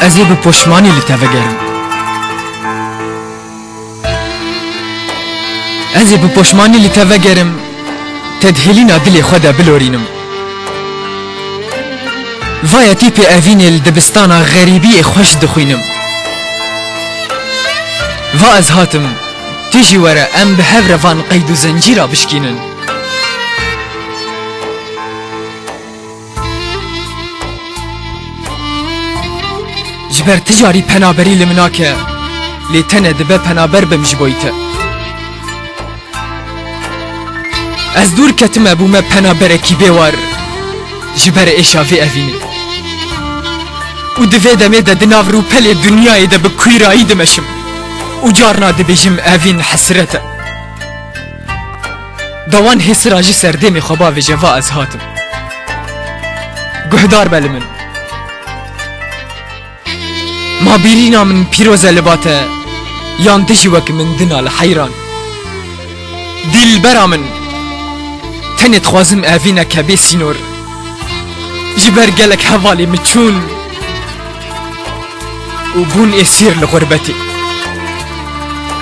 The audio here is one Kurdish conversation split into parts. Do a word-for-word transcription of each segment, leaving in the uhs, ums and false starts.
Ez ê bi poşmanî li te vegerim. Ez ê bi poşmanî li te vegerim, te di hêlîna dilê xwe de bilorînim. Va ye tîpê evînê li dibistana xerîbiyê xweş dixwînim. Va ez hatim, tu jî were em bi hev re van qeyd û zencîra bişkînin. Ji ber ti carî penaberî li min nake, lê tenê dibe penaber bim ji bo te. Ez dûr ketime bûme penaberekî bêwar ji ber êşa vê evînê. Û di vê demê de di nav rûpelê dinyayê de bi kûyrayî dimeşim û carna dibêjim evîn hesret e. Da wan hêsira ji serdêmê xwe bavêje va ez hatim. Guhdar be li min. Ma bîrîna min pîroz e li ba te, yan tu jî wek min dina li heyran. Dîlbera min, tenê dixwazim evîneke bê sînor. Ji ber gelek hevalê min çûn û bûn êsîr li xurbetê.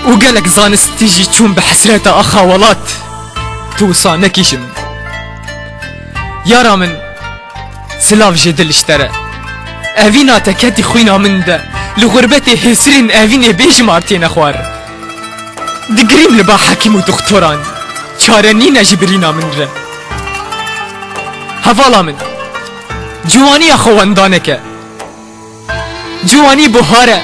Û gelek zanistî jî çûn bi hesreta axa welat. Tu wisa nekîşim. Yara min, silav ji dil ji te re. Evîna te ketî xwîna min de, li xurbetê hêsirên evînê bêjimar têne xwar. Digirîm li ba hekîm û doxtoran, çare nîne ji birîna min re. Hevala min, ciwaniya xwe wenda neke. Ciwanî buhar e.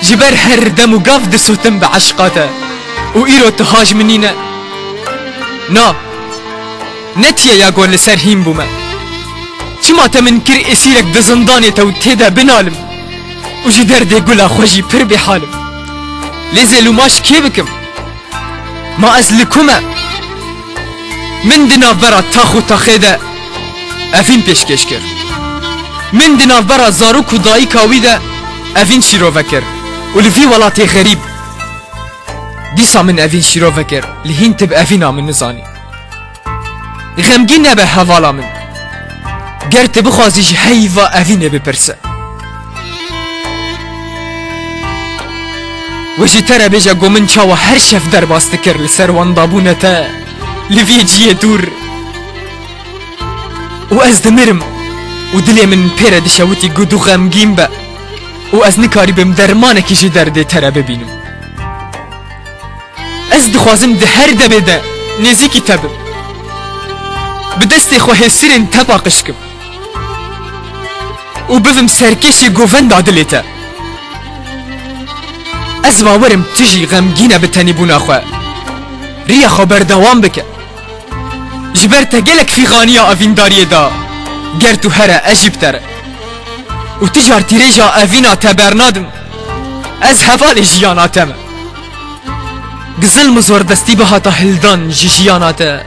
Ji ber her dem û gav disotim bi eşqa te. Û îro tu ha ji min nîne. Na. Ne tiye ya ku li ser hîn bûme. Çima te min kir esîrek di zindanê te û tê de binalim? Û ji derdê gula xwe jî pir bêhal im. Lê zêlûma ji kê bikim? Ma ez li ku me? Min di navbera tax û taxê de evîn pêşkêş kir. Min di navbera zarok û dayika wî de evîn şîrove kir û li vî welatê xerîb dîsa min evîn şîrove kir, li hîn tu bi evîna min nizanî. Xemgîn nebe hevala min. Ger tu bixwazî ji heyva evînê bipirse. Wê ji te re bêje ku min çawa her şev derbas dikir li ser wendabûna te li vê ciyê dûr. Û ez dimirim û dilê min pê re dişewitî ku tu xemgîn be û ez nikarîbim dermanekî ji derdê te re bibînim. Ez dixwazim di her demê de nêzîkî te bim. Bi destê xwe hêsirên te paqij kim û bivim serkêşê govenda dilê te. Ez bawer im tu jî xemgîn e bi tenîbûna xwe. Riya xwe berdewam bike. Ji ber te gelek fîxaniya evîndariyê da. Ger tu here, ez jî bi te re. Û tu car tîrêja evîna te bernadim. Ez hevalê jiyana te me. Gi zilm û zordestî bihata hildan ji jiyana te,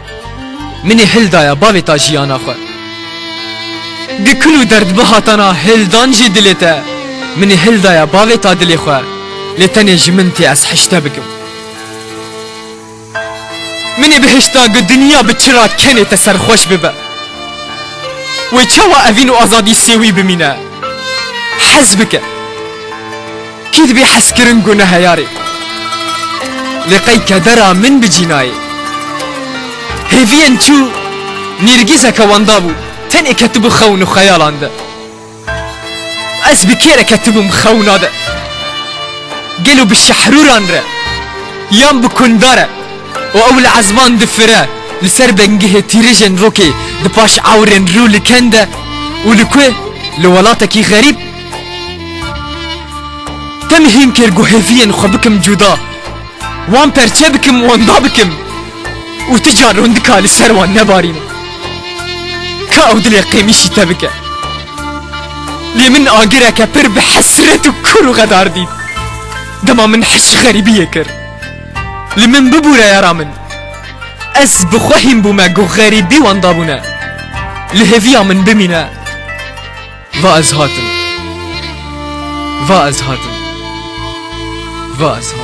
min ê hildaya bavêta jiyana xwe. Gi kul û derd bihatana hildan jî dilê te, min ê hildaya bavêta dilê xwe, lê tenê ji min tê ez hişte bikim. Min ê bihişta gi dinya bi çira kenê te serxweş bibe. Wê çawa evîn û azadî sêwî bimîne? Hez bike. Kî dibê hezkirin ku ne heyarê? Lê qey kedera min bi cî nayê. Hêviyên çû, nîrgîzeke wenda bû, tenê ketibû xewn û xeyalan de. Ez bi kê re ketibûm xewna de? Gelo bi şehrûran re, yan bi kunda re? Û ew li ezman difire, li ser bingehê tîrijên rokê di paş ewrên rû li ken de û li ku? Li welatekî xerîb. Te min hîn kir ku hêviyên xwe bikim cuda, wan perçe bikim, wenda bikim û tu car rûndika li ser wan nebarînim. Ka ew dilê qêmîşî te bike. Lê min agireke pir bi hesret û kûr û xedar dît. Dema min hişk xerîbiyê kir. Li min bibûre yara min. Ez bi xwe hîn bûme ku xerîbî wenda bûne. Li hêviya min bimîne. Va ez hatim. Va ez hatim. Va ez hatim.